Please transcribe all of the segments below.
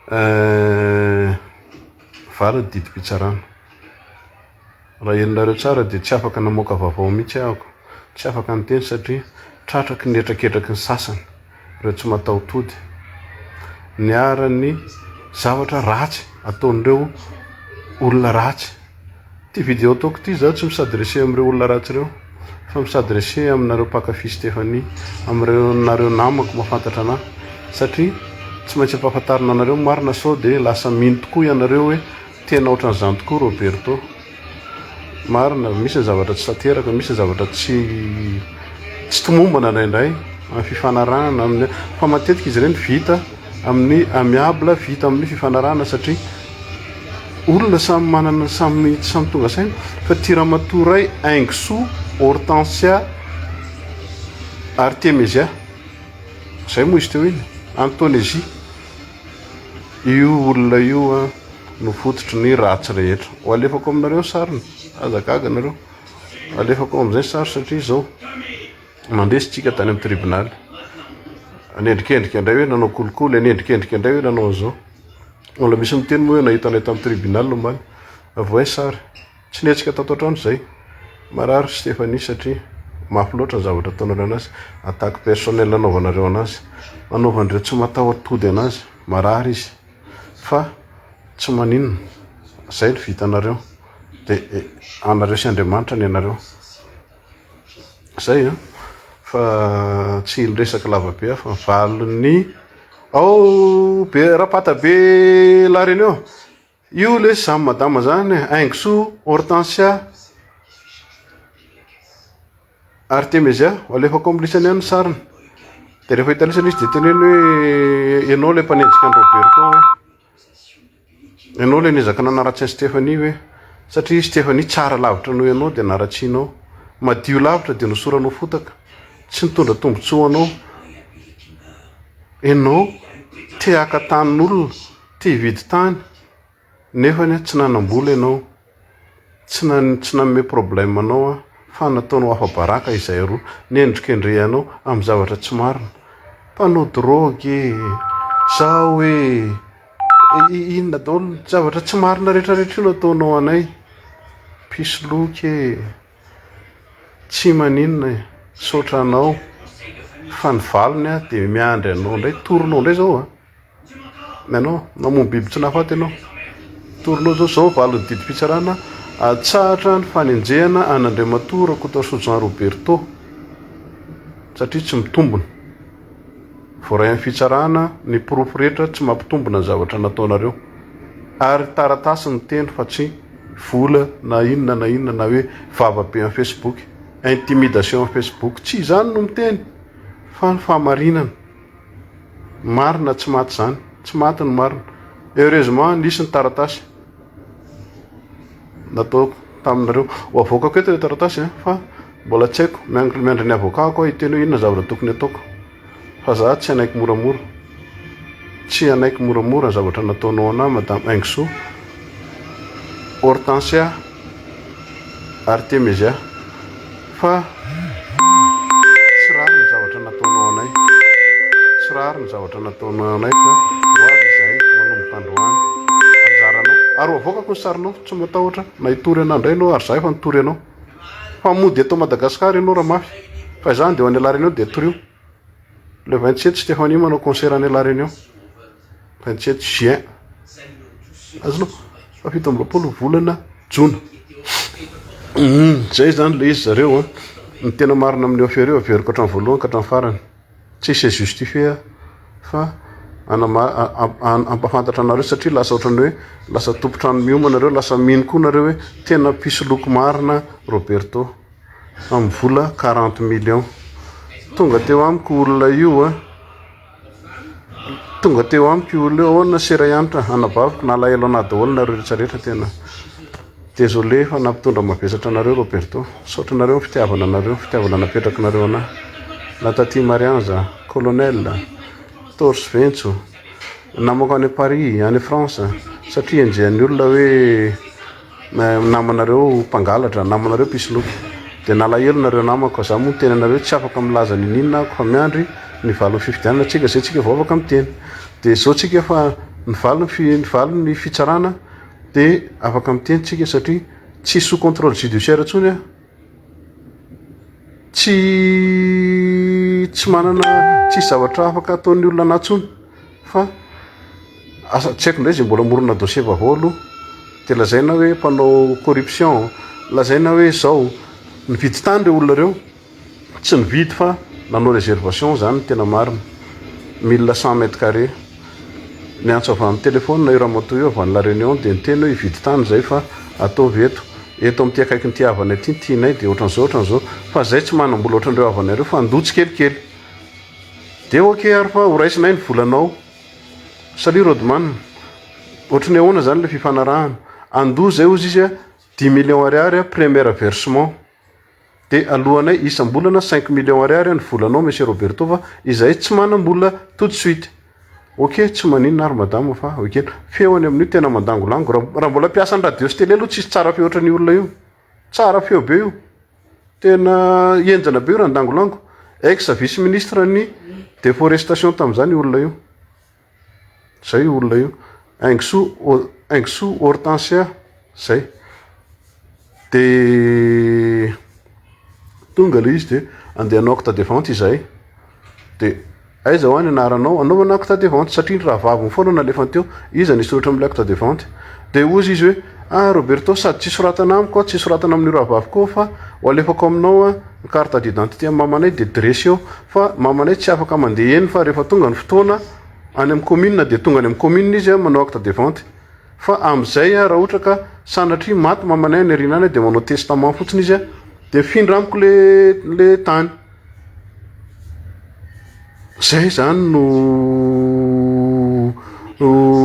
Eh, vary ny didim-pitsarana. Raha henonareo tsara dia tsy afaka namoaka vaovao mihitsy ahako, tsy afaka niteny satria tratraky ny hetraketraky ny sasany, ireo tsy mataho-tody. Niharan'ny zavatra ratsy ataon'ireo olona ratsy. Ity vidéo ataoko ity izaho tsy mi-s'adresser amin'ireo olona ratsy ireo fa mi-s'adresser aminareo mpankafy Stéphanie, amin'ireo nareo namako mahafantatra anah satria tsy maintsy ampahafantarina anareo ny marina sao dia lasa mino tokoa ianareo hoe tena ohatran'izany tokoa Roberto. Marina, misy ny zavatra tsy tanteraka, misy ny zavatra tsy tsy tomombana indraindray amin'ny fifanarahana amin'ny fa matetika izy ireny vita amin'ny amiable, vita amin'ny fifanarahana satria olona samy manana samy samy tonga saina fa ty ramatoa ray Haingosoa Hortensia Artemisia zay moa izy teo iny Antonesia io olona io a no fototry ny ratsy rehetra. Ho alefako aminareo ny sariny, aza gaga nareo. Alefako amin'izay ny sary satria izao nandresy tsika tany amin'ny tribonaly. Anendrikendrika indray hoe nanao kolikoly, anendrikendrika indray hoe nanao an'izao. Mbola misy miteny moa hoe nahita anay tamin'ny tribunal omaly. Avoay ny sary. Tsy nihetsika tato an-trano izay. Marary Stéphanie satria mafy loatra ny zavatra ataonareo anazy. Attaque personnelle anaovanareo anazy. Anaovan'ireo tsy mataho-tody anazy. Marary izy. Fa tsy maninona. Izay no vitanareo. Dia anareo sy Andriamanitra ny anareo. Zay an, fa tsy niresaka lava be aho fa valin'ny ao be rapata be La Réunion. Io lesy zany madama zany e, Haingosoa Hortensia Artemisia, alefako amin'lisany ihany ny sariny. Dia rehefa hitan'lisany izy dia teneno hoe ianao ilay mpanenjika an'i Roberto hoe. Ianao ilay niezaka nanaratsy an'i Stéphanie ve? Satria i Stéphanie tsara lavitra noho ianao dia naratsianao. Madio lavitra dia nosoranao fotaka. Tsy nitondra tombontsoa ho anao. Ianao te haka tanin'olona, te hividy tany, nefany tsy nanam-bola ianao. Tsy tsy nanome problème anao aho fa nataonao afa-baraka izay roa nendrikendrehanao amin'ny zavatra tsy marina. Mpanao drogue e, zao e, inona daholo ny zavatra tsy marina rehetrarehetra io nataonao anay. Mpisoloky e, tsy maninona e, misaotra anao fa ny valiny aho dia miandry anao indray, torinao indray zao an. Ianao, namono biby tsy nahafaty ianao. Torinao izao, izao valin'ny didim-pitsarana, atsahatra ny fanenjehana an'Andriamatoa Rakotoarisoa Jean Roberto satria tsy mitombina. Voaray amin'ny fitsarana ny porofo rehetra tsy mampitombina ny zavatra nataonareo. Ary taratasy ny teny fa tsy vola na inona na inona na hoe vava be amin'ny Facebook, intimidation amin'ny Facebook. Tsy izany no miteny fa ny fahamarinana. Marina tsy maty zany, tsy maty ny marina. Heureusement nisy ny taratasy nataoko taminareo. Ho avoakako eto ilay taratasy an, fa mbola tsy haiko, miandry ny avocat-ko aho hiteny hoe inona zavatra tokony ataoko. Fa za tsy hanaiky moramora. Tsy hanaiky moramora ny zavatra nataonao anah madame Haingosoa Hortensia Artemisia fa tsy rariny ny zavatra nataonao anay, tsy rariny ny zavatra nataonao anay fa ho avy izahay manomboka androany, anjaranao, ary ho avoakako ny sarinao, tsy matahotra na hitory anah indray ianao ary za efa nitory anao, fa mody eto Madagascar ianao raha mafy, fa izaho andeha ho any La Réunion dia torio. Le 27 Stéphanie manao concert any La Réunion. 27 juin. Azonao? Fa 27 volana jona. Zay zany le izy zareo an. Ny tena marina amin'io affaire io averiko hatramin'ny voalohany ka hatramin'ny farany. Tsy se justifier fa ampahafantatra anareo satria lasa ohatran'ny hoe lasa tompon-trano miomana nareo, lasa mino koa nareo hoe tena mpisoloky marina Roberto. Amin'ny vola 40 millions. Tonga teo amiko olona io a. Tonga teo amiko io olona io, ahoana sera Hanitra, anabaviko, nalahelo anah daholo nareo rehetra rehetra tena. Désolé fa nampitondra mavesatra anareo Roberto. Misaotra anareo ny fitiavana anareo, fitiavana napetrakinareo anah. Na taty Marianza, Colonel, Torse Ventso, namako any Paris, any France, satria enjehan'ny olona hoe namanareo mpangalatra, namanareo mpisoloky. Dia nalahelo nareo namako fa za moa niteny anareo tsy afaka milaza niniana ako fa miandry ny valin'ny fifidianana tsika, zay tsika vao afaka miteny. Dia zao tsika fa Nivaly ny fi, nivaly ny fitsarana dia afaka miteny tsika satria tsy sous contrôle judiciaire intsony aho. Tsy tsy manana tsisy zavatra afaka ataon'ny olona anahy intsony fa asa tsy haiko indray izay mbola hamorona dossier vaovao aloha. Dia lazaina hoe mpanao corruption, lazaina hoe izao. Nividy tany ireo olona ireo. Tsy nividy fa nanao réservation zany ny tena marina. 1100 mètres carrés. Niantso avy amin'ny téléphone io ramatoa io avy any La Réunion dia niteny hoe hividy tany izay fa ataovy eto. Eto amin'ity akaikin'ity havanay ity ny tianay dia ohatran'izao ohatran'izao. Fa zay tsy manam-bola ohatran'ireo havanay ireo fa handoa tsikelikely. Dia ok ary fa ho raisinay ny volanao. Salut Rodman. Ohatran'ny ahoana zany ilay fifanarahana? Handoa izay hozy izy dix millions ariary première versement. Dia alohanay isam-bolana cinq millions ariary ny volanao Monsieur Roberto fa izahay tsy manam-bola tout de suite. Ok, tsy maninona ary madama fa ok. Feo any amin'io tena mandangolango. Raha mbola mpiasan'ny radio sy télé aloha tsisy tsara feo ohatran'io olona io. Tsara feo be io. Tena henjana be io randangolango. Ex vice ministre ny déforestation tamin'izany io olona io. Zay io olona io. Haingosoa Haingosoa Hortensia, zay. De tonga le izy de andeha hanao acte de vente izahay. De aiza hoa ny anaranao? Anaovana acte de vente satria ny rahavaviny foana no nalefany teo. Iza no hisoratra amin'ilay acte de vente? De hozy izy hoe, ah Roberto sady tsy soratana amiko aho, tsy soratana amin'io rahavaviko io fa ho alefako aminao ny carte d'identité an'i mamanay de dressy eo fa mamanay tsy afaka mandeha eny fa rehefa tonga ny fotoana any amin'ny commune dia tonga any amin'ny commune izy manao acte de vente fa amin'izay raha ohatra ka sanatria maty mamanay any aoriana any dia manao testament fotsiny izy dia mifindra amiko le le tany. Zay zany no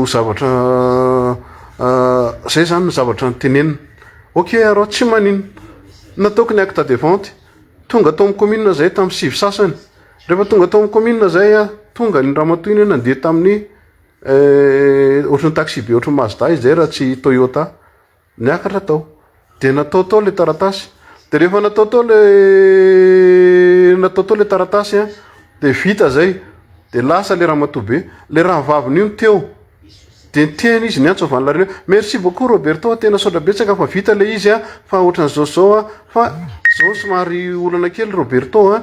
zavatra zay zany no zavatra notenenina. Ok arô tsy maninona. Nataoko ny acte de vente, tonga tao amin'ny commune zay tamin'ny sivy sasany. Rehefa tonga tao amin'ny commune zay aho, tonga ny ramatoa iny nandeha tamin'ny ohatran'ny taxi be ohatran'ny Mazda izy zay raha tsy Toyota. Niakatra tao. Dia natao tao ilay taratasy. Dia rehefa natao tao ilay natao tao ilay taratasy an, dia vita izay. Dia lasa ilay ramatoa be. Ilay rahavaviny io no teo. Dia niteny izy, niantso avy any La Réunion, merci beaucoup Roberto a, tena saotra betsaka fa vita ilay izy an, fa ohatran'izao sy izao an, fa izao somary olana kely Roberto a,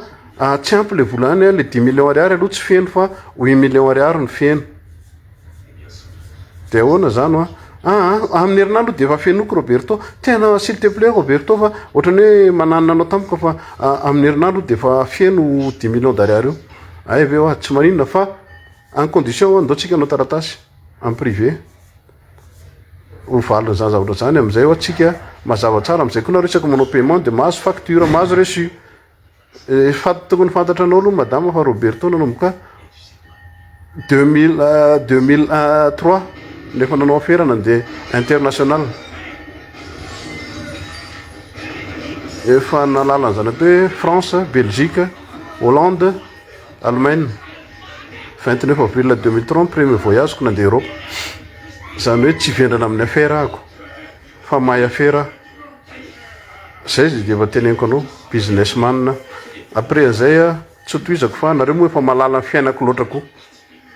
tsy ampy ilay vola any an, ilay dix millions ariary aloha tsy feno fa huit millions ariary no feno. Dia ahoana izany hoa? Aa, amin'ny herinandro dia efa fenoiko Roberto. Tena s'il te plait Roberto fa ohatran'ny hoe mananina anao tampoka fa amin'ny herinandro dia efa feno dix millions d'ariary io. Hay ve hoa, tsy maninona fa en condition hoa ndao tsika hanao taratasy en privé. Ho valin'izany zavatra izany amin'izay hoa tsika mazava tsara amin'izay koa nareo isaky manao paiement dia mahazo facture, mahazo reçu. Efa tokony fantatranao aloha madama fa Roberto nanomboka 2000 2003 nefa nanao afera nandeha international. Efa nahalala an'izany atao hoe France, Belgique, Hollande, Allemagne. 29 avril 2003 premier voyage-ko nandeha Europe. Izany hoe tsy vendrana amin'ny afera ahako fa mahay afera aho. Zay dia efa teneniko anao, business man. Après an'izay a, tsy ho tohizako fa nareo moa efa mahalala ny fiainako loatra koa.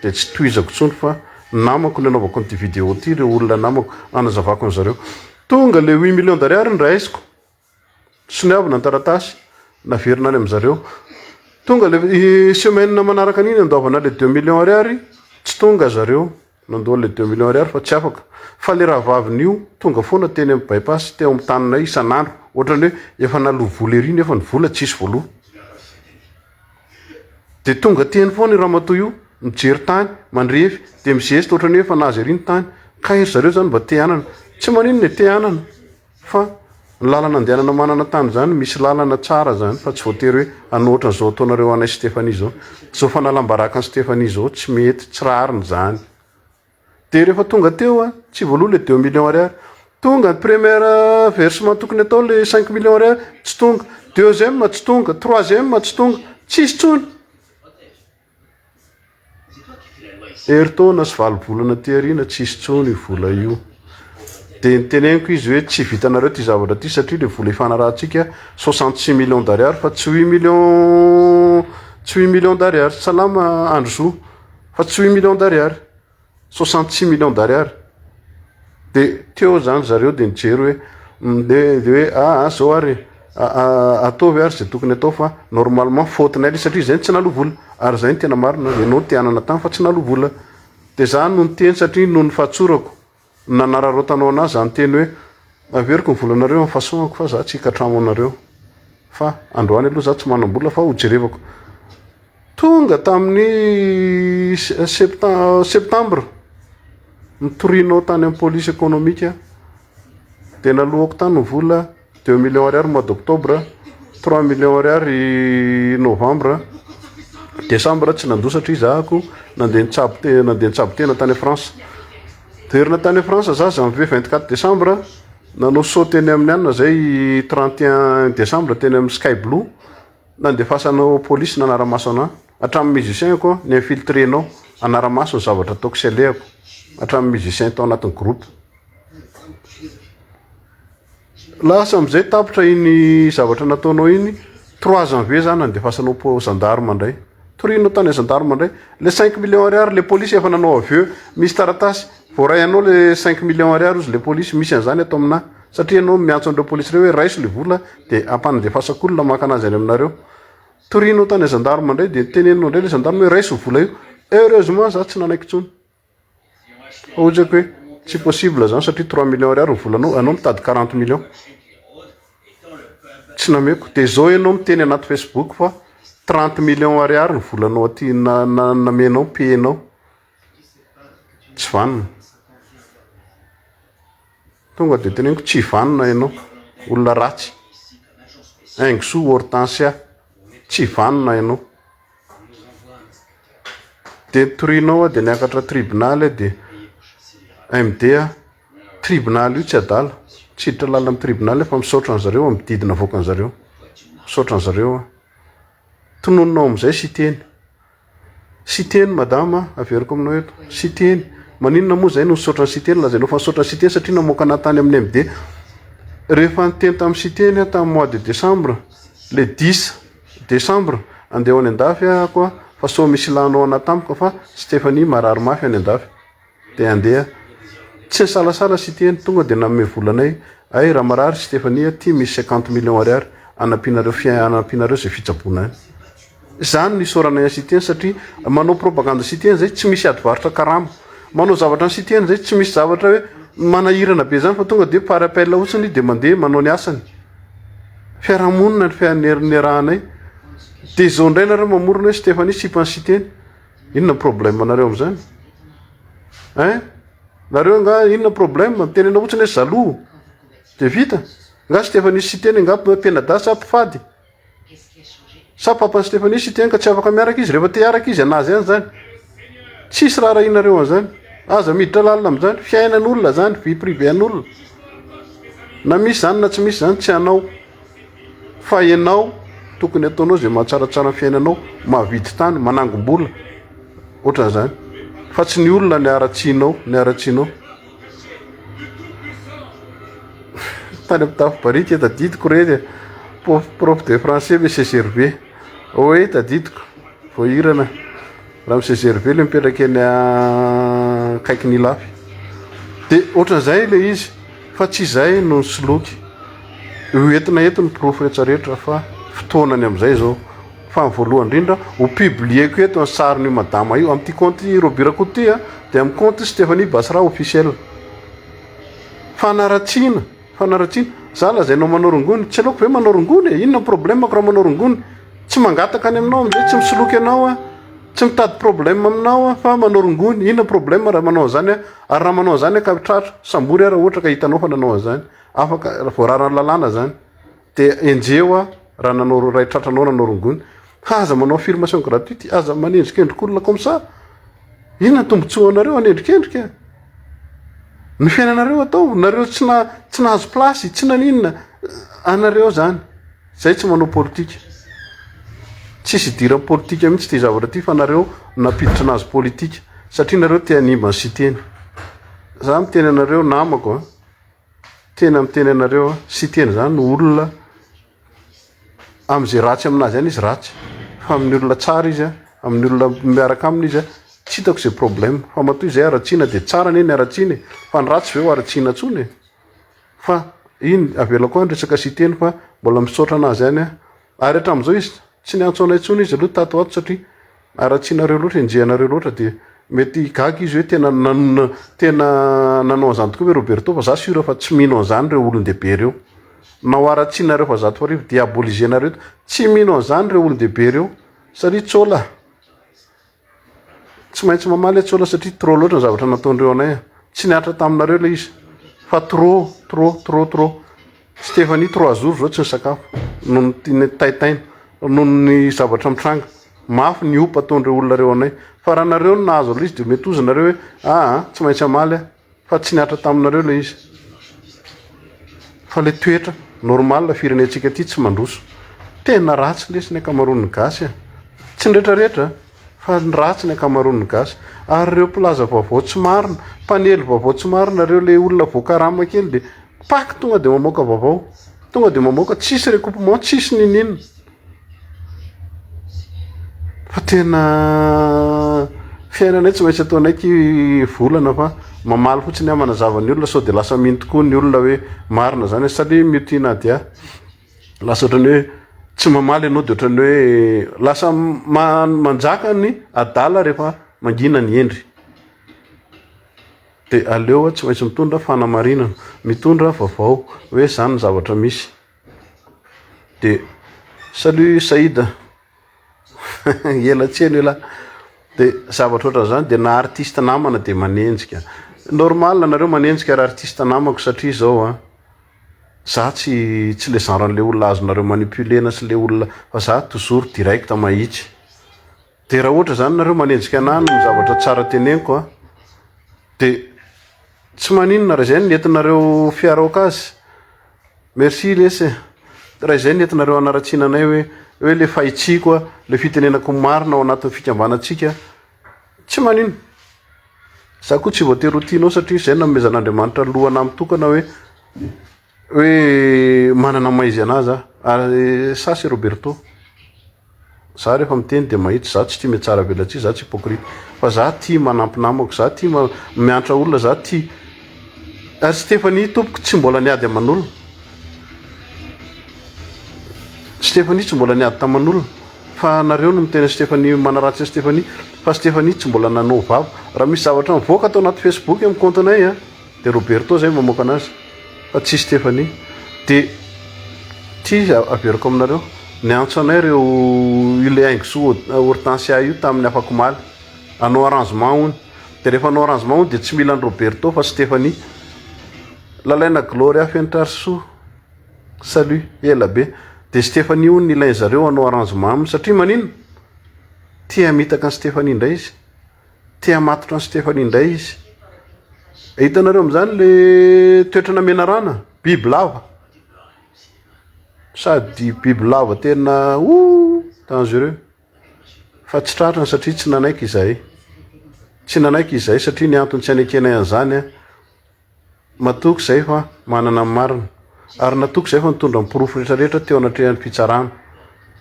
Dia tsy tohizako intsony fa namako ny anaovako an'ity vidéo ity, ireo olona namako, hanazavako an'zareo. Tonga le huit millions d'ariary noraisiko, soniavina ny taratasy, naverina any amin'zareo. Tonga le semaine manaraka an'iny andoavana le deux millions ariary, tsy tonga zareo. Nandoa an'ilay deux millions ariary fa tsy afaka. Fa ilay rahavaviny io tonga foana teny amin'ny bypass teo amin'ny taninay isan'andro. Ohatran'ny hoe efa naloa vola ery nefa ny vola tsisy voaloa. Dia tonga teny foana io ramatoa io, mijery tany, mandrefy, dia mizesta ohatran'ny hoe efa nahazo ery ny tany. Kay ry zareo zany mba te hanana. Tsy maninona e, te hanana. Fa ny lalana andehanana manana tany zany misy lalana tsara zany fa tsy voatery hoe hanao ohatran'izao ataonareo anay Stéphanie zao. Zao fanalam-baraka an'i Stéphanie zao tsy mety, tsy rariny zany. De rehefa tonga teo a, tsy voaloa le deux millions ariary. Tonga ny première versement tokony atao le cinq millions ariary, tsy tonga. Deuxième tsy tonga, troisième tsy tonga, tsisy tsony. Herintaona sy valo volana aty aoriana tsisy intsony io vola io. Dia niteneniko izy hoe tsy vitanareo ity zavatra ity satria ilay vola ifanarahantsika 66 millions d'ariary fa tsy 8 millions tsy 8 millions d'ariary. Salama Androsoa fa tsy 8 millions d'ariary. 66 millions d'ariary. De teo zany zareo de nijery hoe de de hoe aa zao ary ataovy ary zay tokony atao fa normalement faute-nay le satria zay tsy naloa vola ary zay no tena marina, ianao te hanana tany fa tsy naloa vola. De za no niteny satria noho ny fahatsorako nanararaotanao anazy za niteny hoe averiko ny volanareo amin'ny façon-ako fa za tsy hikatramo anareo fa androany aloha za tsy manam-bola fa ho jerevako. Tonga tamin'ny septembre nitorianao tany amin'ny police économique dia naloako tany ny vola 2 millions ariary mois d'octobre, 3 millions ariary novembre, décembre tsy nandoa satria zahako nandeha nitsabo tena, nandeha nitsabo tena tany France. Verina tany France za janvier 24 décembre, nanao saut teny amin'ny anona zay 31 décembre teny amin'ny Sky Blue. Nandefasanao polisy nanara-maso anah, hatramin'ny musicien-ko ni-infiltrer-nao hanara-maso ny zavatra ataoko sy alehako, hatramin'ny musicien tao anatin'ny groupe. Lasa amin'izay tapitra iny zavatra nataonao iny, 3 janvier za nandefasanao po gendarme indray. Torianao tany gendarme indray, le 5 millions ariary le polisy efa nanao aveu, misy taratasy, voaray anao le 5 millions ariary ozy le polisy, misy an'izany ato aminah. Satria ianao miantso an'ireo polisy ireo hoe raiso le vola dia ampanandefasako olona maka anazy any aminareo. Torianao tany gendarme indray dia teneninao indray le gendarme hoe raiso vola io. Heureusement za tsy nanaiky intsony. Fa hoy hoe tsy possible zany satria 3 millions ariary ny volanao, anao mitady 40 millions. Tsy nameko. Dia zao ianao miteny anaty Facebook fa 30 millions ariary ny volanao aty namenao, payenao. Tsy vanona. Tonga dia teneniko tsy vanona ianao, olona ratsy. Haingosoa Hortensia, tsy vanona ianao. Dia nitorianao aho dia niakatra tribonaly aho dia MD aho. Tribonaly io tsy adala, tsy hiditra lalina amin'ny tribonaly aho fa misaotra an'zareo amin'ny didy navoakan'zareo. Misaotra an'zareo aho. Tononina ao amin'izay Siteny. Siteny madama a, averiko aminao eto, Siteny, maninona moa zay no nisaotra an'i Siteny, lazainao fa nisaotra an'i Siteny satria namoaka anah tany amin'ny MD. Rehefa niteny tamin'i Siteny aho tamin'ny mois de décembre, le dix décembre, andeha ho any an-dafy ahako a, fa sao misy ilanao anah tampoka fa Stéphanie marary mafy any an-dafy. Dia handeha. Tsy nisalasala Siteny, tonga dia nanome vola anay, Hay, raha marary Stéphanie aty misy cinquante millions ariary hanampianareo fiain hanampianareo izay fitsaboana any. Izany no isaoranay an'i Siteny satria manao propagande Siteny izay tsy misy ady varotra karama. Manao zavatra an'i Siteny izay tsy misy zavatra hoe manahirana be izany fa tonga dia par appel fotsiny dia mandeha manao ny asany. Fiarahamonina ny fianernerahanay. Dia izao indray nareo mamorona hoe Stéphanie sipan'i Siteny. Inona problème nareo amizany? Hein? Nareo nga inona problème? Miteny anao fotsiny hoe jaloux. De vita. Nga Stéphanie Siteny nga mpianadahy sa mpifady? Sa papan'i Stéphanie Siteny ka tsy afaka miaraka izy? Rehefa te hiaraka izy anazy ihany zany. Tsisy raharahianareo an'izany. Aza miditra lalina amin'izany. Fiainan'olona zany, vie privée an'olona. Na misy zany na tsy misy zany tsy anao. Fa ianao tokony ataonao izay mahatsaratsara ny fiainanao, mahavidy tany, manangom-bola, ohatran'izany. Fa tsy ny olona ny haratsianao, ny haratsianao. Tany amin'ny tafo barika tadidiko ireny e. Prof, prof de français monsieur Gervais. Oe tadidiko, voahirana. Ramose Gervais le mipetraka eny akaikin'Ilafy. Dia ohatran'izay ilay izy fa tsy izay no nisoloky. Ho entina eto ny porofo rehetra rehetra fa fotoanany amin'izay izao. Fa ny voalohany indrindra ho publier-ko eto ny sarin'io madama io amin'ity compte Roby Rakoto ity dia amin'ny compte Stéphanie Basra officiel. Fanaratsiana, fanaratsiana. Za lazainao manao rongony, tsy aleoko ve manao rongony e? Inona ny problème-ko raha manao rongony? Tsy mangataka any aminao amin'izay, tsy misoloky anao aho, tsy mitady problème aminao aho fa manao rongony. Inona problème raha manao an'izany aho? Ary raha manao an'izany aho ka tratra, sambory aho raha ohatra ka hitanao fa nanao an'izany. Afaka, voararan'ny lalàna izany. Dia enjeho aho raha nanao, raha tratranao nanao rongony. Fa aza manao affirmation gratuite, aza manendrikendrik'olona comme ça. Inona ny tombontsoanareo hanendrikendrika? Ny fiainanareo atao, nareo tsy na, tsy nahazo place, tsy naninona, anareo zany. Zay tsy manao politika. Tsisy idiran'ny politika mihitsy ity zavatra ity fa nareo nampiditra anazy politika satria nareo te hanimba ny Siteny. Za miteny anareo namako a, tena miteny anareo a, Siteny zany olona am'izay ratsy aminazy ihany izy ratsy fa amin'ny olona tsara izy a, amin'ny olona miaraka aminy izy a. Tsy hitako izay problème. Fa matoa izay haratsiana dia tsara anie ny haratsiana e. Fa ny ratsy ve ho haratsiana intsony e? Fa iny avelako any resaka Siteny fa mbola misaotra anazy ihany aho. Ary hatramin'izao izy tsy niantso anay intsony izy aloha tato ho ato satria haratsianareo loatra, enjehanareo loatra dia mety gaga izy hoe tena tena nanao an'izany tokoa ve Roberto fa za sûr fa tsy mino an'izany ireo olon-dehibe ireo. Na ho haratsianareo fa 11 diaboliser-nareo eto, tsy mino an'izany ireo olon-dehibe ireo satria Tsola. Tsy maintsy mamaly aho Tsola satria trop loatra ny zavatra nataondreo anay a. Tsy nihatra taminareo ilay izy fa trop trop trop trop. Stéphanie 3 jours zao tsy nisakafo noho ny taitaina, noho ny zavatra mitranga. Mafy ny opa ataondreo olona reo anay. Fa raha nareo no nahazo an'ilay izy dia mety hozy nareo hoe aa tsy maintsy hamaly aho. Fa tsy nihatra taminareo ilay izy. Fa ilay toetra normal firenentsika aty tsy mandroso. Tena ratsy lesy ny ankamaroan'ny gasy a. Tsy ny retraretra fa ny ratsy ny ankamaroan'ny gasy. Ary ireo mpilaza vaovao tsy marina, mpanely vaovao tsy marina, ireo ilay olona voakarama kely dia paky tonga dia mamoaka vaovao. Tonga dia mamoaka, tsisy recoupement, tsisy niniana. Fa tena fiainanay tsy maintsy ataonay ity volana fa mamaly fotsiny aho manazava ny olona sao dia lasa mino tokoa ny olona hoe marina zany. Salut Mioty Nadia. Lasa ohatran'ny hoe tsy mamaly ianao dia ohatran'ny hoe lasa manjaka ny adala rehefa mangina ny hendry. Dia aleo aho tsy maintsy mitondra fanamarinana, mitondra vaovao hoe zany ny zavatra misy. De salut Saïd, ela tsy heno elah, de zavatra ohatran'izany de na artiste namana de manenjika, normal nareo manenjika raha artiste namako satria zao an, za tsy tsy le genre an'le olona azonareo manipuler-na sy le olona fa za toujours direct mahitsy, de raha ohatra zany nareo manenjika anah noho ny zavatra tsara teneniko an, de tsy maninona raha izay no nentinareo fiaraoka azy. Merci lesy e! Raha izay no entinareo hanaratsiana anay hoe hoe le fahitsiako a, le fitenenako ny marina ao anatin'ny fikambanantsika, tsy manino. Za koa tsy voatery ho tianao satria izay no nanomezan'Andriamanitra lohana mitokana hoe hoe manana maha izy anah za. Ary ça c'est Roberto. Za rehefa miteny dia mahitsy, za tsy tia mihatsara velatsihy, za tsy hypocrite. Fa za tia manampy namako, za tia miantra olona, za tia. Ary Stéphanie tompoko tsy mbola niady aman'olona. Stéphanie tsy mbola niady taman'olona. Fa nareo no miteny Stéphanie manaratsy an'i Stéphanie. Fa Stéphanie tsy mbola nanao vava. Raha misy zavatra mivoaka ato anaty Facebook amin'ny compte-nay a. De Roberto zay mamoaka anazy fa tsy Stéphanie. De ty averiko aminareo, niantso anay reo io le Haingosoa Hortensia io tamin'ny afakomaly, hanao arrangement hono. De rehefa hanao arrangement hono de tsy mila an'i Roberto fa Stéphanie. Lalaina Gloria Fenitrarisoa, salut, ela be. De Stéphanie hono no ilain'zareo hanao arrangement aminy satria maninona? Te hamitaka an'i Stéphanie indray izy. Te hamatotra an'i Stéphanie indray izy. Hitanareo amin'izany le toetrana menarana, biby lava. Sady biby lava tena ouh dangereux. Fa tsy tratrany satria tsy nanaiky izahay. Tsy nanaiky izahay satria ny antony tsy anekenay an'izany an, Matoky izay fa manana ny marina. Ary natoky izay fa nitondra ny porofo rehetra rehetra teo anatrehan'ny fitsarana.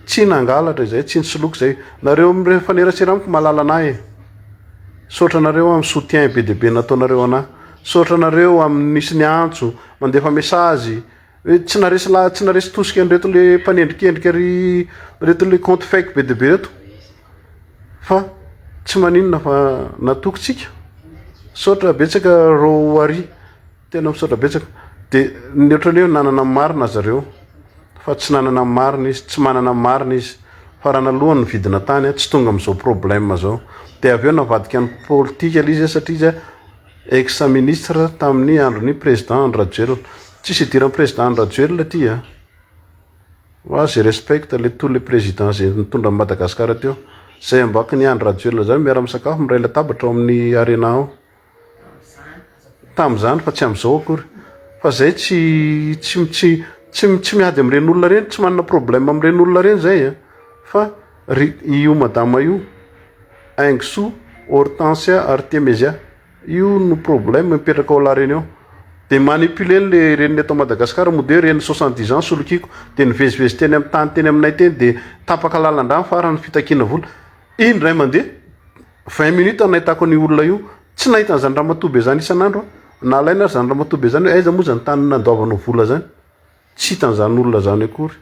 Tsy nangalatra izay, tsy nisoloky izay. Nareo mifanerasera amiko mahalala anah e. Misaotra anareo amin'ny soutien be dia be nataonareo anah. Misaotra anareo amin'ny nisy niantso, mandefa message. Hoe tsy naresy laha, tsy naresy tosika an'ireto le mpanendrikendrika ry reto le compte fake be dia be reto. Fa tsy maninona fa natoky tsika. Misaotra betsaka Roary, tena misaotra betsaka. De ny ohatran'ny hoe nanana ny marina zareo fa tsy nanana ny marina izy, tsy manana ny marina izy. Fa raha nalohany ny vidina tany tsy tonga amin'izao problème zao. De avy eo navadika ny politika le izy satria izy ex ministre tamin'ny andron'ny président Andry Rajoelina. Tsisy idiran'ny président Andry Rajoelina ty a. Moi je respecte les tous les présidents zay nitondra an'i Madagascar teo. Zay ambakin'i Andry Rajoelina zany miara misakafo miray latabatra ao amin'ny Arena ao. Tamin'izany fa tsy amin'izao akory. Fa zay tsy tsy tsy tsy tsy miady amin'ireny olona ireny, tsy manana problème amin'ireny olona ireny zay a. Fa ry io madama io, Haingosoa, Hortensia, Artemesia. Io no problème mipetraka ao La Réunion. De manipuler le reniny eto Madagascar mody hoe reny 70 ans solokiko de nivezivezy teny amin'ny tany teny aminay teny de tapaka lalan-drano farany fitakiana vola. Iny ray mandeha. 20 minutes no nahitako an'io olona io, tsy nahita an'izany ramatoa be zany isan'andro aho, nalaina ary zany ramatoa be zany hoe aiza moa zany tany nandoavanao vola zany, tsy hitan'izany olona zany akory,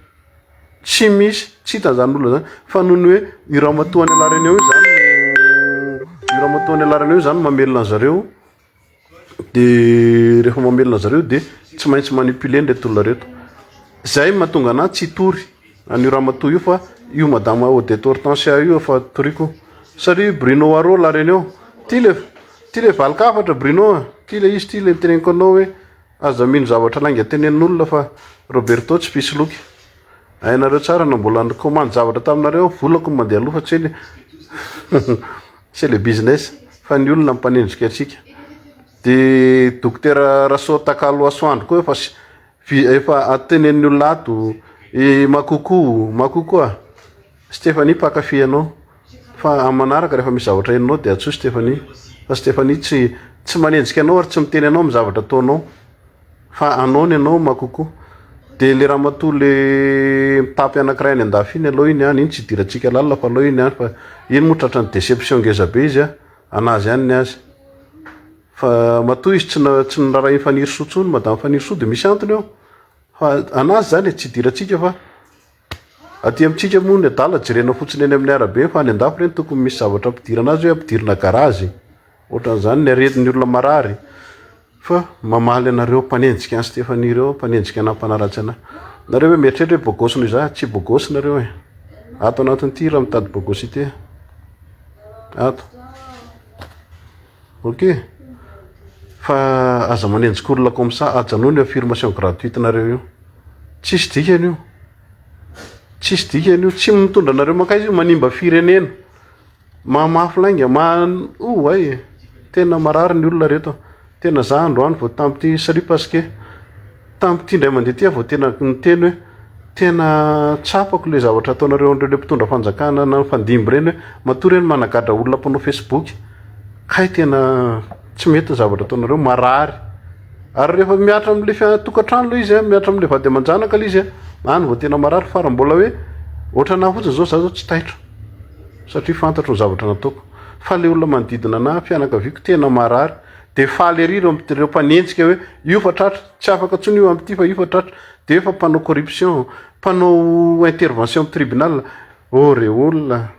tsy misy, tsy hitan'izany olona zany, fa noho ny hoe io ramatoa any La Réunion io zany no, io ramatoa any La Réunion io zany mamelona an'zareo, de rehefa mamelona zareo de tsy maintsy manipuler reto olona reto. Zay mahatonga anah tsy hitory an'io ramatoa io fa io madama Odette Hortensia io efa toriko. Salut Bruno Haro La Réunion. Ty le ty le valin-kafatra Bruno a. Ty le izy ty le niteneniko anao hoe aza mino zavatra lainga tenenin'olona fa Roberto tsy mpisoloky. Hainareo tsara na mbola nikomandy zavatra taminareo aho volako no mandeha aloha fa tsy hoe le C'est le business fa ny olona mpanendrika antsika. De dokotera Rasoa Takalo Asoandro koa efa efa tenenin'ny olona ato i Makoko, Makoko a! Stéphanie mpankafy anao fa amin'ny manaraka rehefa misy zavatra henonao de antsoy Stéphanie fa Stéphanie tsy tsy manenjika anao ary tsy miteny anao amin'ny zavatra ataonao. Fa anao ny anao Makoko. De le ramatoa le mitapy anakiray any andafy iny aleo iny any, iny tsy idirantsika lalina fa aleo iny any fa iny moa tratran'ny déception ngeza be izy a, anazy ihany ny azy. Fa matoa izy tsy tsy niraharahian'i Fanirisoa intsony, madame Fanirisoa de misy antony eo. Fa anazy zany e, tsy idirantsika fa aty amintsika moa ny adala jerena fotsiny eny amin'ny arabe fa any andafy reny tokony misy zavatra ampidirana azy hoe ampidirina garazy, ohatran'izany ny aretin'ny olona marary. Fa mamaly anareo mpanenjika an'i Stéphanie ireo, mpanenjika anà, mpanaratsy anà. Nareo ve mieritreritra hoe bogosy noho izaho? Tsy bogosy nareo e. Ato anatin'ity raha mitady bogosité. Ato. Ok. Fa aza manenjika olona comme ça, ajanony io affirmation gratuite nareo io. Tsisy dikany io. Tsisy dikany io. Tsy mitondra anareo mankaiza io, manimba firenena. Mahamafy lainga, maha oay e! Tena marary ny olona reto a! Tena za androany vao tamin'ity salut Pasquet, tamin'ity indray mandeha ity aho vao tena niteny hoe tena tsapako le zavatra ataonareo an'ireo le mpitondra fanjakana na nifandimby ireny hoe matoa ireny managadra olona mpanao facebook, kay tena tsy mety ny zavatra ataonareo, marary. Ary rehefa mihatra amin'le tokantrano le izy a, mihatra amin'le vady aman-janaka le izy a, any vao tena marary fa raha mbola hoe ohatran'ahy fotsiny zao za zao tsy taitra. satria fantatro ny zavatra nataoko fa le olona manodidina anah fianakaviako tena marary de faly ery ireo ireo mpanenjika hoe io fa tratra tsy afaka tsony io amty fa io fa tratra de efa mpanao corruption mpanao intervention am tribunal oh re olona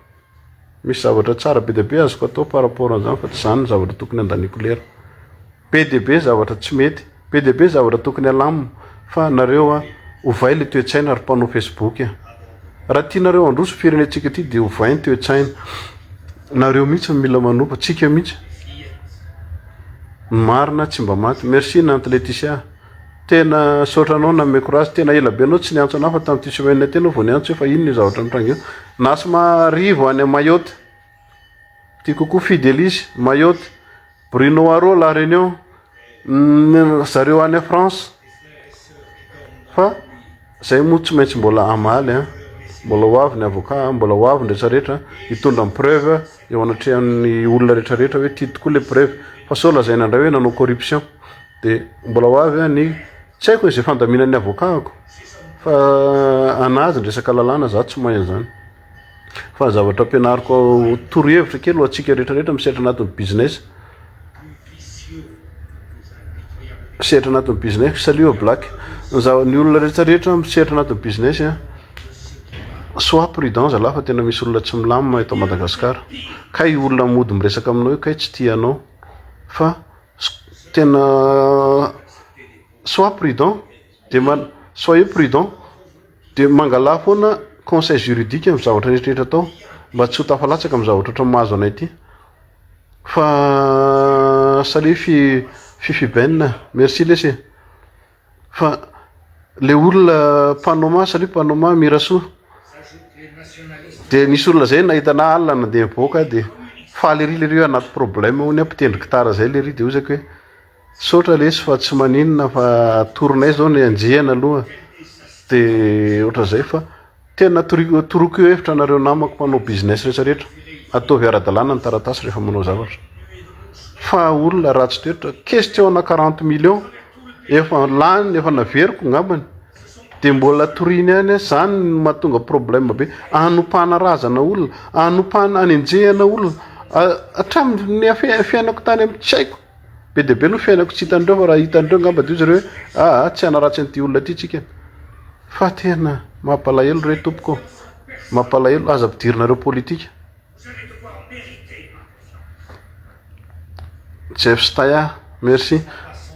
misy zavatra tsara be dia be azoko atao par rapport an'izany fa tsy zany ny zavatra tokony andaniako lera Be dia be zavatra tsy mety, be dia be zavatra tokony alamina fa nareo a, ovay le toe-tsaina ry mpanao facebook a. Raha tianareo handroso firenentsika ity dia ovay ny toe-tsaina. Nareo mihitsy no mila manompa, tsika mihitsy. Ny marina tsy mba maty. Merci Nanty Laetitia. Tena saotra anao nanome courage, tena ela be anao tsy niantso anah fa tamin'ity semaine ity anao vao niantso hoe fa inona io zavatra nitranga io. Nasy-Marivo any Mayotte. Tiako kokoa Fidelis, Mayotte. Bruno Haro, La Réunion, zareo any France fa zay moa tsy maintsy mbola hamaly an, mbola ho avy ny avocat, mbola ho avy ny retraretra hitondra ny preuve eo anatrehan'ny olona retraretra hoe ty tokoa le preuve fa sao lazaina indray hoe nanao corruption de mbola ho avy ny tsy haiko izay fandaminan'ny avocat-ko fa anazy ny resaka lalàna za tsy mahay an'izany. Fa ny zavatra ampianariko torohevitra kely ho antsika rehetra rehetra misehatra anatin'ny business. Misehatra anatin'ny business, salut au black. Ny zava- ny olona rehetra rehetra misehatra anatin'ny business an, sois prudent zalahy fa tena misy olona tsy milamina eto Madagasikara. Kay olona mody miresaka aminao io kay tsy tia anao fa tena sois prudent de man- soyez prudent. Dia mangalà foana conseil juridique amin'ny zavatra rehetra rehetra atao mba tsy ho tafalatsaka amin'ny zavatra ohatran'ny mahazo anay ity. Fa salut fi Fifi Ben, merci lesy e. Fa le olona Panoma, salut Panoma, Mirasoa. Dia nisy olona zay nahita anah alina nandeha nivoaka dia faly ery lery hoe anaty problème hono aho mpitendry gitara zay lery dia hoy zako hoe Saotra lesy fa tsy maninona fa atoronay zao ny anjehana aloha de ohatran'izay fa tena toroko hevitra anareo namako mpanao business rehetra rehetra ataovy ara-dalàna ny taratasy rehefa manao zavatra fa olona ratsy toetra question ana quarante millions efa lany efa naveriko ngambany de mbola toriny ihany zany no mahatonga problème be anompana razana olona anompana anenjehana olona. Hatramin'ny fiainako tany amin'ny tsy haiko. Be dia be aloha fiainako tsy hitan'ireo fa raha hitan'ireo angamba dia hoy zareo hoe aa tsy hanaratsy an'ity olona ity tsika. Fa tena mampalahelo re tompoko ô. Mampalahelo, aza ampidirinareo politika. Jeff Staya, merci.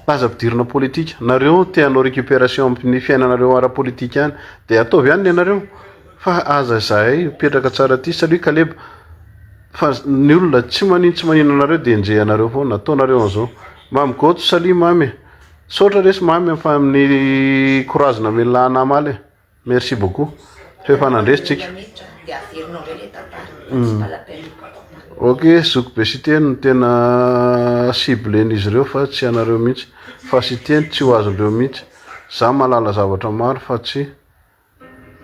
Aza ampidirina politika. Nareo te hanao récupération amin'ny fiainanareo ara-politika any dia ataovy any ny anareo. Fa aza izahay mipetraka tsara aty. Salut Caleb. Fa ny olona tsy manino tsy manino anareo dia enjehanareo foana. Ataonareo an'izao. Mamy Goto, salut Mamy e. Misaotra resy Mamy fa amin'ny courage namelona anah omaly e. Merci beaucoup. Fa efa nandresy tsika. Ok, zoky be Siteny no tena cible-n'izy ireo fa tsy anareo mihitsy. Fa Siteny tsy ho azondreo mihitsy. Za mahalala zavatra maro fa tsy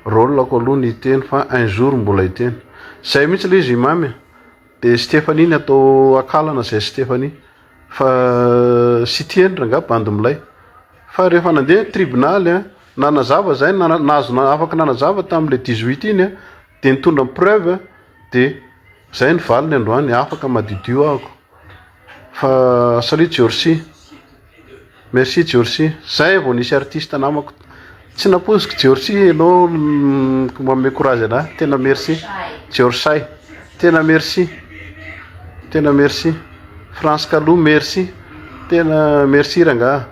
rôle-ko aloha ny hiteny fa un jour mbola hiteny. Zay mihitsy le izy i Mamy e. De Stéphanie ny atao akalana zay Stéphanie. Fa Siteny rangaha bandy milay. Fa rehefa nandeha ny tribonaly an, nanazava zay, nahazo afaka nanazava tamin'le 18 iny an, de nitondra ny preuve de zay ny valiny androany, afaka madiodio ahako. Fa salut Giorsi. Merci Giorsi. Zay vao nisy artiste namako. Tsy nampoiziko Giorsi ianao manome courage anah. Tena merci. Giorsi. Tena merci. Tena merci. France Kalou merci. Tena merci rangaha.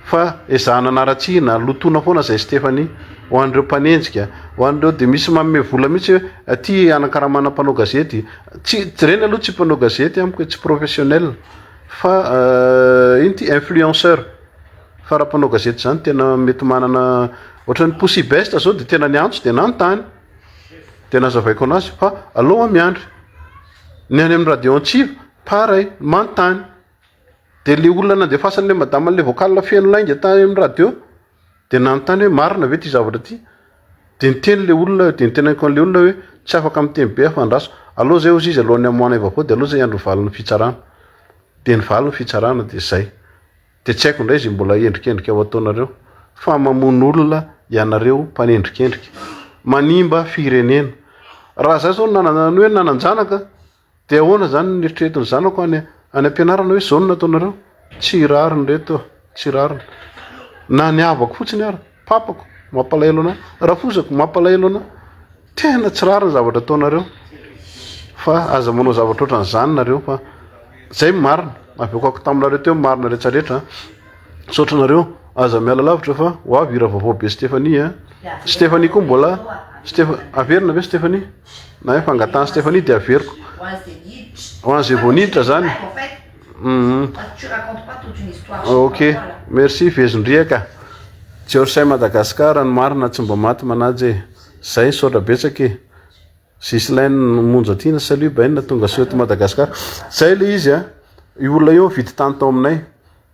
Fa ezahana anaratsiana, lotoina foana zay Stéphanie. Ho an'ireo mpanenjika, ho an'ireo dia misy manome vola mihitsy hoe aty anakaramana mpanao gazety. Tsy ireny aloha tsy mpanao gazety amiko tsy professionnel fa ino ty influenceur. Fa raha mpanao gazety zany tena mety manana ohatran'ny Poussy Best zao dia tena niantso dia nanontany. Dia nazavaiko anazy fa aleo aho miandry. Ny any amin'ny radio Antsiva pareil manontany. Dia le olona nandefasan'le madama an'le vocal feno lainga tany amin'ny radio dia nanontany hoe marina ve ity zavatra ity? Dia niteny le olona, dia niteneniko an'le olona hoe tsy afaka miteny be aho fa andraso. Aleo zay hozy izy alohan'ny hamoahanay vaovao dia aleo zay hiandry ny valin'ny fitsarana. Dia nivaly ny fitsarana dia zay. Dia tsy haiko indray izay mbola endrikendrika ho ataonareo fa mamono olona ianareo mpanendrikendrika. Manimba firenena. Raha za zao nanana ny hoe nanan-janaka Dia ahoana izany ny eritreretin'ny zanako any any am-pianarana hoe izao no nataonareo? Tsy rariny ireto a, tsy rariny. Na ny havako fotsiny ara, papako, mampalahelo anah, rafozako, mampalahelo anah. Tena tsy rariny ny zavatra ataonareo. Fa aza manao zavatra ohatran'izany nareo fa zay ny marina. Avoakako taminareo teo ny marina rehetrarehetra a. Misaotra anareo. Aza miala lavitra fa ho avy hira vaovao be Stéphanie a. Stéphanie koa mbola Stéph- averina ve Stéphanie? Na hoe fangatahan'i Stéphanie dia averiko. Ho an'izay vao niditra zany. Mhm. Ok, merci Vezondriaka. Jeorsay Madagascar ny marina tsy mba maty manaja e. Zay misaotra betsaka e. Ghislaine Monjatiana, salut Bainina, tonga soa eto Madagascar. Zay le izy a, io olona io nividy tany tao aminay,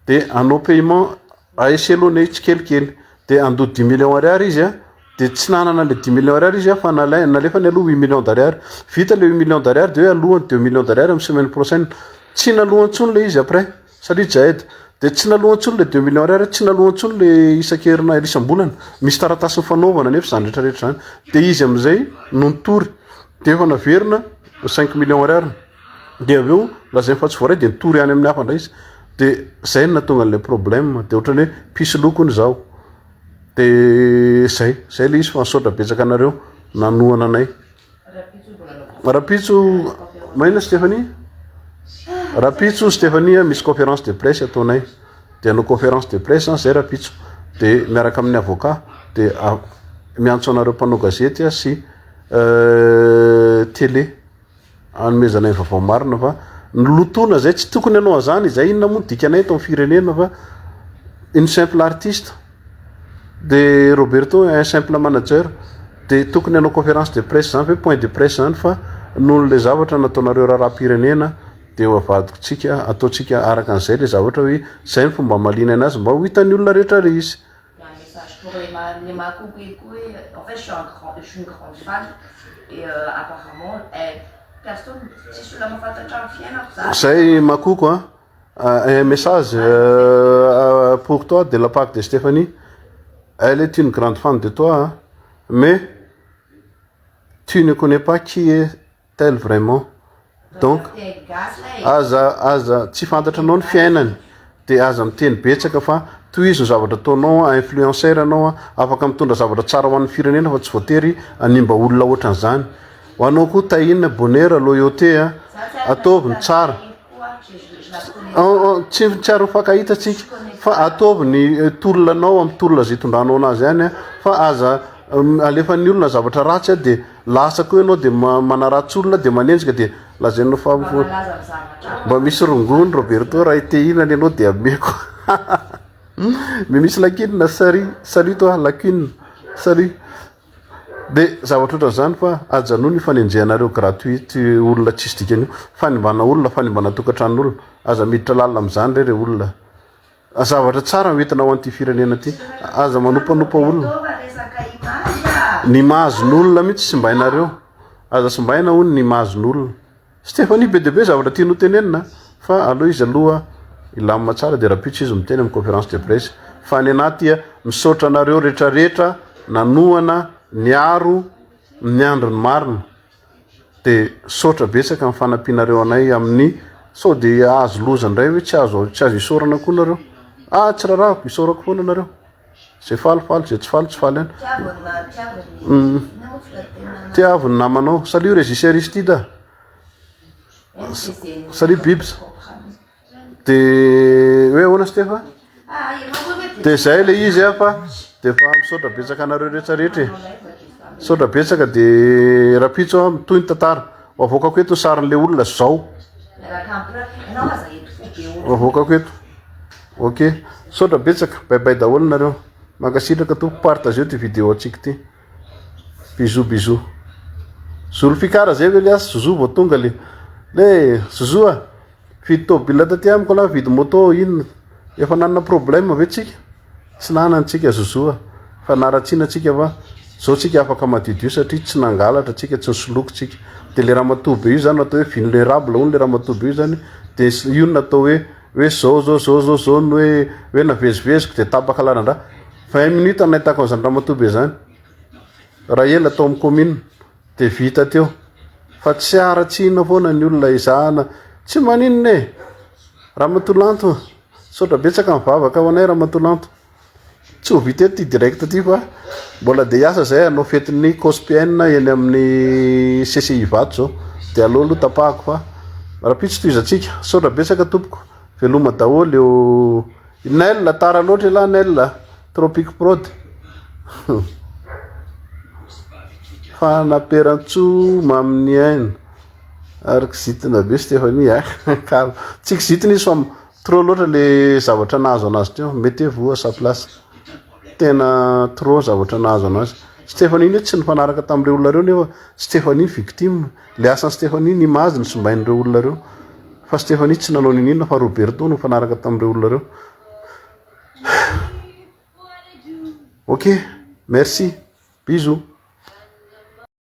de hanao paiement ASC aloha anie tsikelikely, de handoa dix millions ariary izy a, de tsy nanana le dix millions ariary izy a fa nalai- nalefany aloha huit millions d'ariary, vita le huit millions d'ariary de hoe alohany deux millions d'ariary amin'ny semaine prochaine, tsy naloany intsony le izy après. Salut Jaed, dia tsy naloa intsony le 2 millions ariary, tsy naloa intsony le isan-kerina isam-bolana, misy taratasy nifanaovana nefa izany rehetra rehetra izany, dia izy amin'izay no nitory, dia efa naverina 5 millions ariary, dia avy eo lazainy fa tsy voaray dia nitory any amin'ny hafa indray izy, dia zay no nahatonga an'ilay problème, dia ohatran'ny hoe mpisoloky hono izaho, dia zay, zay le izy fa misaotra betsaka anareo nanohana anay. Rahampitso, maina Stéphanie? Rahampitso Stéphanie misy conférence de presse ataonay. Dia hanao conférence de presse zay rahampitso. Dia miaraka amin'ny avocat. Dia miantso anareo mpanao gazety sy télé. Hanomezanay ny vaovao marina fa ny lotoana zay tsy tokony hanao an'izany izay inona moa ny dikanay eto amin'ny firenena fa une simple artiste de Roberto un simple manager de tokony hanao conférence de presse zany ve point de presse zany fa noho le zavatra nataonareo raharaham-pirenena de ho avadikotsika ataontsika araka an'izay le zavatra hoe zay ny fomba hamaliana anazy mba ho hitan'ny olona rehetra le izy. Un message pour les Makoko et en fait je suis une grande fan et apparemment personne tsisy olona mahafantatra ny fiainako zany. Zay Makoko a, un message pour toi de la part de Stéphanie, elle est une grande fan de toi mais tu ne connais pas qui est-elle vraiment. Donc aza aza tsy fantatranao ny fiainany de aza miteny betsaka fa tohizo ny zavatra ataonao a, influenceur anao a, afaka mitondra zavatra tsara ho an'ny firenena fa tsy voatery hanimba olona ohatran'izany. Ho anao koa Tahina, Bonheur, Loyauté a, ataovy ny tsara. Tsy tsy ary mifankahita tsika fa ataovy ny tolona anao amin'ny tolona izay itondranao anazy ihany a, fa aza alefan'ny olona zavatra ratsy a de Lasa koa ianao dia manaratsy olona dia manenjika dia lazainao fa mba misy rongony Roberto raha te hihinana ianao dia ameko. Mais misy lakinina salut salut toi lakinina salut. Dia zavatra ohatran'izany fa ajanony io fanenjehanareo gratuite olona tsisy dikany io. Fanimbana olona, fanimbana tokantranon'olona. Aza miditra lalina amin'izany re re olona. Zavatra tsara no entina ho an'ity firenena ity. Aza manompanopa olona. Ny mahazin'olona mihitsy simbainareo. Aza simbaina hono ny mahazin'olona. Stéphanie be dia be zavatra tiany ho tenenina fa aleo izy aloha hilamina tsara dia rahampitso izy miteny amin'ny conférence de presse. Fa ny anah tia misaotra anareo retraretra nanohana, niaro, niandry ny marina. De misaotra betsaka ny fanampianareo anay amin'ny sao de ahazo loza indray hoe tsy azo tsy azo isaorana koa nareo. Ah tsy rarahako, isaorako foana nareo. Zay faly faly, zay tsy faly tsy faly ihany. Tiavo ny namanao. Salut Régis Aristide. Salut Bibs. De hoe ahoana Stefa? De zay le izy a fa de fa misaotra betsaka anareo rehetra rehetra e. Misaotra betsaka de rapitso a mitohy ny tantara. Ho avoakako eto ny sarin'le olona zao. Ho avoakako eto. Ok. Misaotra betsaka. Bye bye daholo nareo. Mankasitraka tompoko. Partageo ty vidéo antsika ty. Bisous bisous. Zulfikar zay ve lias Zouzou vao tonga le. Le Zouzou a. Vidy tôbila taty amiko lah vidy moto inona. Efa nanana problème ve tsika? Tsy nanana tsika Zouzou a. Fa naratsiana tsika fa zao tsika afaka madiodio satria tsy nangalatra tsika tsy nisoloky tsika. De le ramatoa be io zany natao hoe vulnerable hono le ramatoa be io zany de io no natao hoe hoe zao zao zao zao zao no hoe hoe naveziveziko de tapaka lalan-drà. 20 minutes no nahitako an'izany ramatoa be zany. Raha ela tao amin'ny commune de vita teo. Fa tsy haratsiana foana ny olona ezahana. Tsy maninona e! Ramatoa Lanto, misaotra betsaka mivavaka ho anay Ramatoa Lanto. Tsy ho vita eto ity direct ity fa mbola dia hiasa zay hanao fetin'ny COSPN eny amin'ny CCI Ivato zao. Dia aleo aloha tapahako fa rahampitso tohizantsika. Misaotra betsaka tompoko. Veloma daholo eo. Nel, tara loatra ialahy Nel a. Tropic Prod. Fanaperantsoa mamin'ny aina. Ary kizitina be Stéphanie a. Calme. Tsy kizitina izy fa trop loatra le zavatra nahazo anazy teo. Mettez-vous à sa place. Tena trop zavatra nahazo anazy. Stéphanie ne tsy nifanaraka tamin'ireo olona ireo nefa Stéphanie victime. Le asan'i Stéphanie ny image no simbain'ireo olona ireo. Fa Stéphanie tsy nanao niniana fa Roberto no nifanaraka tamin'ireo olona ireo. Ok, merci. Bisous.